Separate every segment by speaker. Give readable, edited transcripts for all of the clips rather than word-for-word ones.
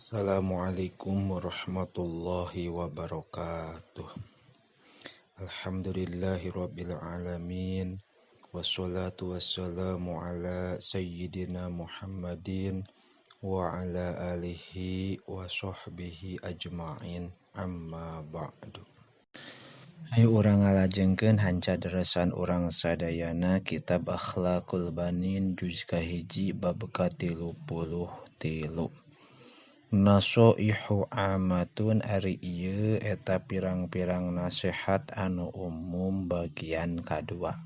Speaker 1: Assalamualaikum warahmatullahi wabarakatuh. Alhamdulillahirabbil alamin. Wassalatu wassalamu ala sayyidina Muhammadin wa ala alihi wa sahbihi ajma'in. Amma ba'du. Ayo urang ngalajengkeun hanca deresan urang sadayana kitab Akhlaqul Banin juz kahiji bab ka-33. Nasaihu amatun ari ieu eta pirang-pirang nasehat anu umum bagian kadua.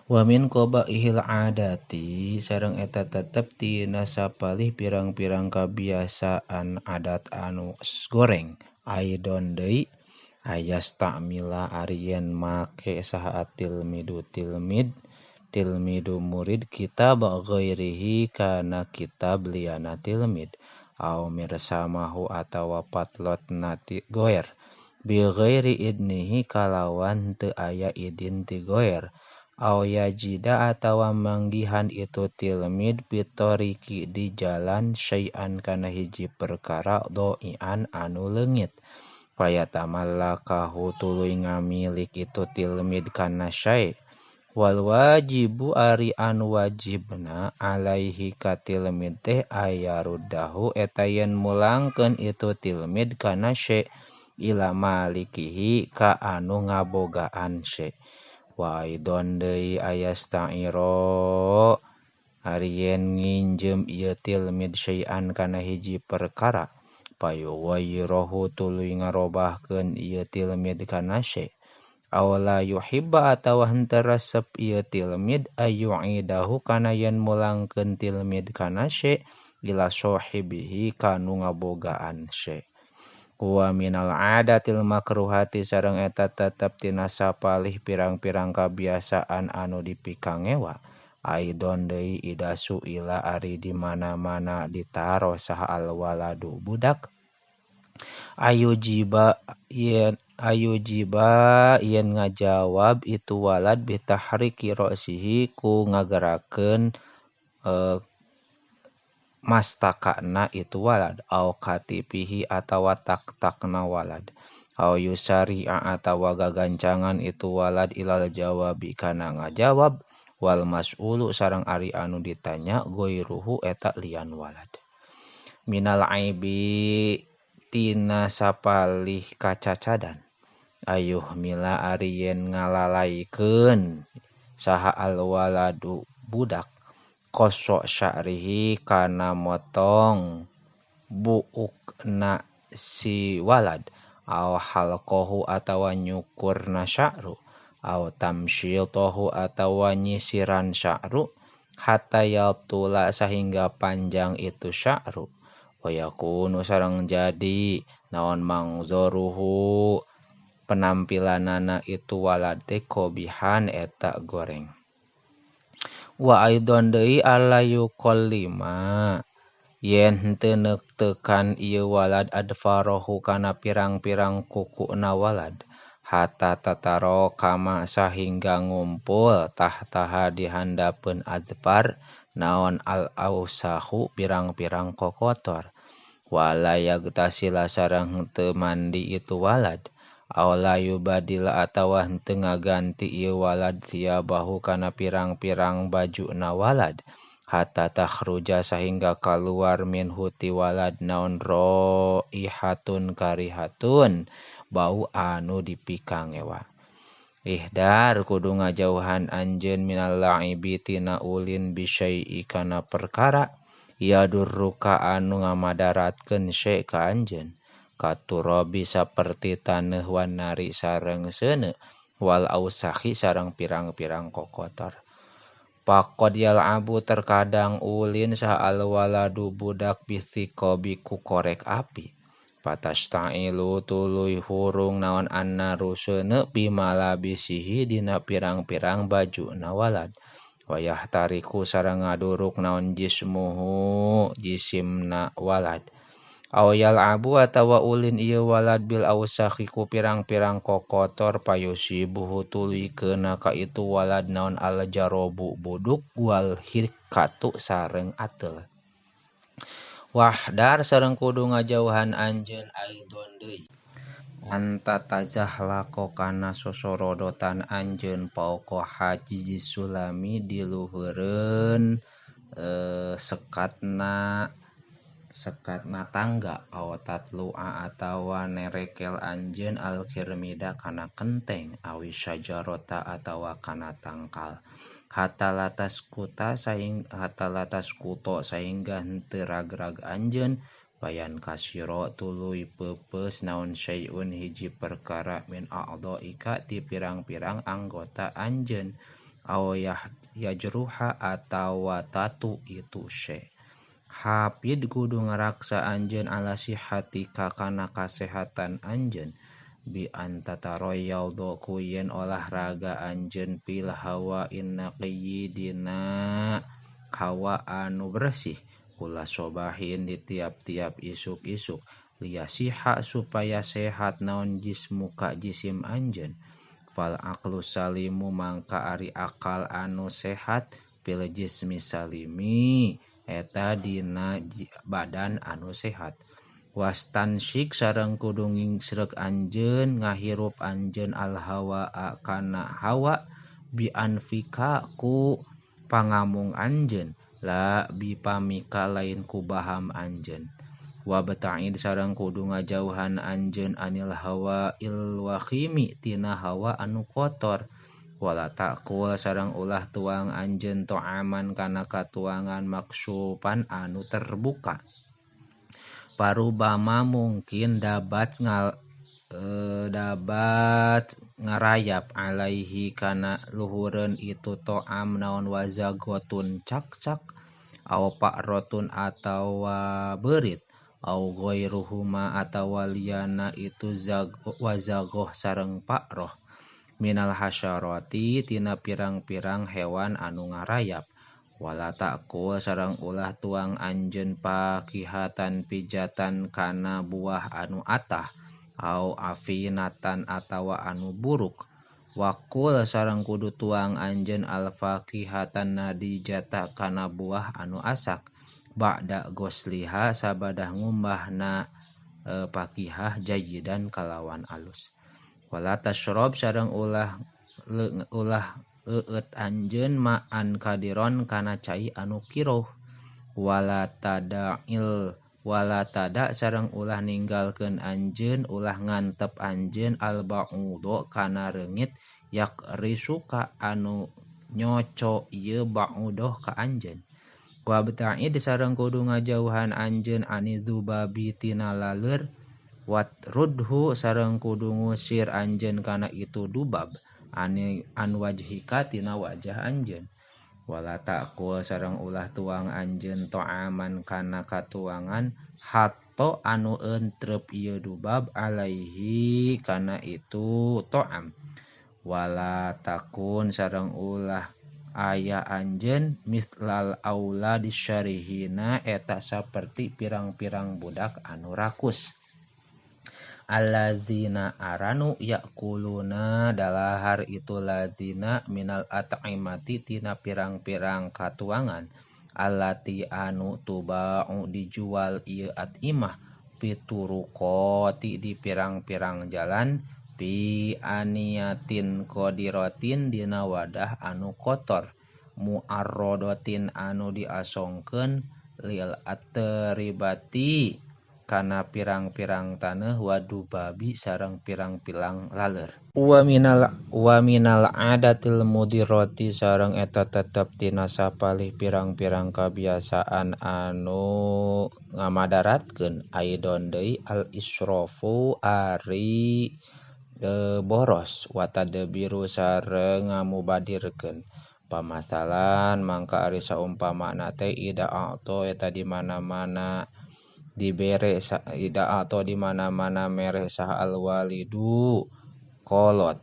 Speaker 1: Wa min qabaihil adati sareng eta tetep tina sapalih pirang-pirang kabiasaan adat anu goreng aidon deui ayastamila ari yen make saha tilmidu tilmid tilmidu murid kitab ghairihi kana kitab liyana tilmid au mirsamahu atawa patlotna ti goer bi ghairi idnihi kalawan teu aya idin ti goer au yajida atawa manggihan itu tilmid fitoriki di jalan syai'an kana hiji perkara doian anu leungit fayatamallakahu tuluy ngamilik itu tilmid kana syai' wal wajibu ari anu wajibna alaihi ka tilmid teh ayaruddahu eta yen mulangkeun itu tilmid kana syai' ila malikihi ka anu ngabogaan syai' wa aidon deui ayasta'iro ari yen nginjem ieu tilmid syai'an kana hiji perkara payughayyirahu tuluy ngarobahkeun ieu tilmid kana syai' aw la yuhibba atawa henteu resep ieu tilmid ayyu'idahu kana yen mulangkeun tilmid kana syai' ila sahibihi kanu ngabogaan syai' wa minal adatil makruhati sareng eta tetep tina sapalih pirang-pirang kabiasaan anu dipikangewa aidon deui ida suila ari di mana-mana ditaro saha alwaladu budak ayujiba yen ngajawab itu walad bitahriki ra'sihi ku ngagerakeun mastakana itu walad au katipihi atawa tak-takna walad au yusari'a atawa gagancangan itu walad ilal jawabi kana ngajawab wal mas'ulu sareng ari anu ditanya ghairuhu eta lian walad minal aibi tina sapalih kacacadan ayuh mila ari yen ngalalaikeun saha alwaladu budak kosok sya'rihi kana motong buukna si walad aw halqahu atawa nyukurna sya'ru aw tamsyitahu atawa nyisiran sya'ru hatta yatula sahingga panjang itu sya'ru wa yakunu sareng jadi naon mangzoruhu penampilanana itu walad teh kobihan eta goreng wa aidon deui alla yuqallima yen henteu neuktekan ieu walad adfarahu kana pirang-pirang kukuna walad hatta tataro kama sahingga ngumpul tahtaha dihandapeun adfar naon al ausahu pirang-pirang kokotor wala yagtasila sareng henteu mandi itu walad aw la yubadila atawa henteu ngaganti ieu walad thiabahu kana pirang-pirang bajuna walad hatta takhruja sahingga kaluar minhu ti walad naon raihatun karihatun bau anu dipikangewa. Ihdar kudu ngajauhan anjeun minal la'ibi tina ulin bisyai'i kana perkara yadurruka anu ngamadaratkeun syai' ka anjeun katurabi saperti taneuh wan nari sareng seuneu wal ausahi sareng pirang-pirang kokotor. Faqad yal'abu terkadang ulin saha alwaladu budak bithiqabi ku korek api fatasta'ilu tuluy hurung naon annaru seuneu bimalabisihi dina pirang-pirang bajuna walad wayah tariku sareng ngaduruk naon jismuhu jisimna walad aw yal'abu atawa ulin ieu walad bil ausakhi ku pirang-pirang kokotor payusibuhu tuluy keuna ka itu walad naon aljarobu buduk wal hikatu sareng ateul. Wahdar sareng kudu ngajauhan anjeun aidon deui anta tazahlaqo kana sosorodotan anjeun fauqa hajizi sulami di luhureun sekatna tangga aw tatlu'a atawa nerekel anjeun alkirmida kana kenteng awi syajarata atawa kana tangkal hatta latas kuto sahingga henteu ragrag anjeun bayan kasiro tuluy peupeus naon syai'un hiji perkara min a'dhaika ti pirang-pirang anggota anjeun aw yajruha atawa tatu itu syai. Hafid kudu ngaraksa anjeun ala sihatika kana kasehatan anjeun bi antataroyadho ku yen olahraga anjeun fil hawa innaqi dina hawa anu bersih kula sobahin di tiap-tiap isuk-isuk liyasiha supaya sehat naon jismuka jisim anjeun fal aqlu salimu mangka ari akal anu sehat fil jismi salimi eta dina badan anu sehat wastansik sareng kudu ngingsreuk anjeun ngahirup anjeun al hawa kana hawa bi anfika ku pangamung anjeun la bipamika lain ku baham anjeun wa bata'id sareng kudu ngajauhan anjeun anil hawa il wakhimi tina hawa anu kotor wala taqul sareng ulah tuang anjeun to'aman kana katuangan maksupan anu terbuka parubama mungkin dabat ngarayap alaihi kana luhureun itu to'am naon wazagotun cakcak aw pa'rotun atawa beurit aw ghairuhuma atawa liyana itu wazagoh sareng pa'roh minal hasyarati tina pirang-pirang hewan anu ngarayap wala taqul sareng ulah tuang anjeun pakihatan pijatan kana buah anu atah au afinatan atawa anu buruk wakul sareng kudu tuang anjeun alfakihatan nadijata kana buah anu asak ba'da gosliha sabadah ngumbahna pakihah jayidan kalawan alus wala tasrob sareng ulah eueut anjeun ma'an kadiron kana cai anu kiroh wala tada sareng ulah ninggalkeun anjeun ulah ngantep anjeun al-ba'udo kana reungit yakrisuka anu nyoco ieu ba'udoh ka anjeun wa bata'id sareng kudu ngajauhan anjeun anidzubabi tina laleur watrudhu sareng kudu ngusir anjeun kana itu dubab an wajhika tina wajah anjeun wala taqul sareng ulah tuang anjeun to'aman kana katuangan hatto anu entrep ieu dubab alaihi kana itu to'am wala takun sareng ulah aya anjeun mislal aula disyarihina eta saperti pirang-pirang budak anu rakus allazina aranu yakuluna dalahar itu lazina minal at'imati tina pirang-pirang katuangan allati anu tuba'u dijual ieu at'imah pituruqati di pirang-pirang jalan pi aniyatin qadiratin dina wadah anu kotor mu'arrodotin anu diasongkeun lil atribati kana pirang-pirang taneuh wadubabi sareng pirang-pirang laleur wa minal adatil mudirati sareng eta tetep tina sapalih pirang-pirang kabiasaan anu ngamadaratkeun aidon deui al israfu ari boros wa tadbiru sareng ngamubadirkeun pamasalan mangka ari saumpamana teh ida a'ta eta di mana-mana dibere ida atau di mana-mana mere sah alwalidu kolot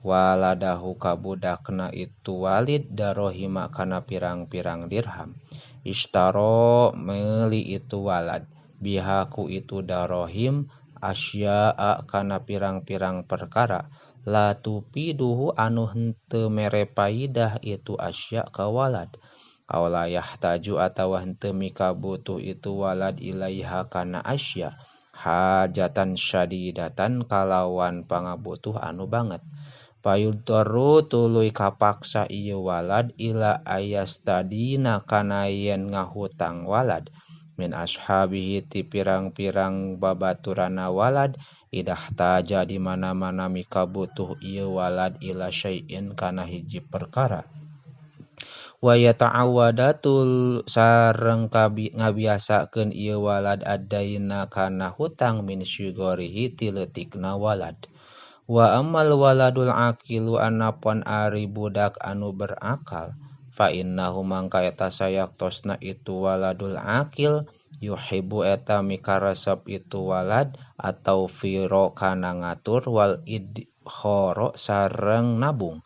Speaker 1: waladahu kabudakna itu walid darohima kana pirang-pirang dirham ishtaro meuli itu walad bihaku itu darohim asya'a kana pirang-pirang perkara la tupiduhu anu henteu mere paidah itu asya ka walad. Aw la yahtaju atawa henteu mikabutuh itu walad ilaiha kana asya hajatan syadidatan kalawan pangabutuh anu banget. Payudtaru tuluy kapaksa ieu walad ila ayastadina kana yen ngahutang walad min ashabihi ti pirang-pirang babaturana walad idahtaja di mana-mana mikabutuh ieu walad ila syai'in kana hiji perkara. Wa yata'awwadatul sareng ngabiasakeun ieu walad adaina kana hutang min syigorihi ti leutikna walad. Wa ammal waladul aqilu anapon ari budak anu berakal fa innahu mangka eta sayaktosna itu waladul aqil yuhibbu eta mikaresep itu walad atau firo kana ngatur wal idkhara sareng nabung.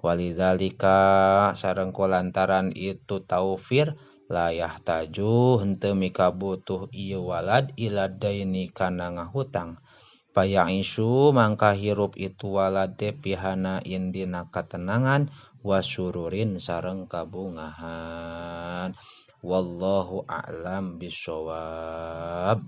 Speaker 1: Walizalika sareng kulantaran itu taufir la yahtaju henteu mikabutuh ieu walad ila daini kana ngahutang. Paya'isu mangka hirup itu walad teh pihana indina katenangan wasururin sareng kabungahan. Wallahu a'lam bishawab.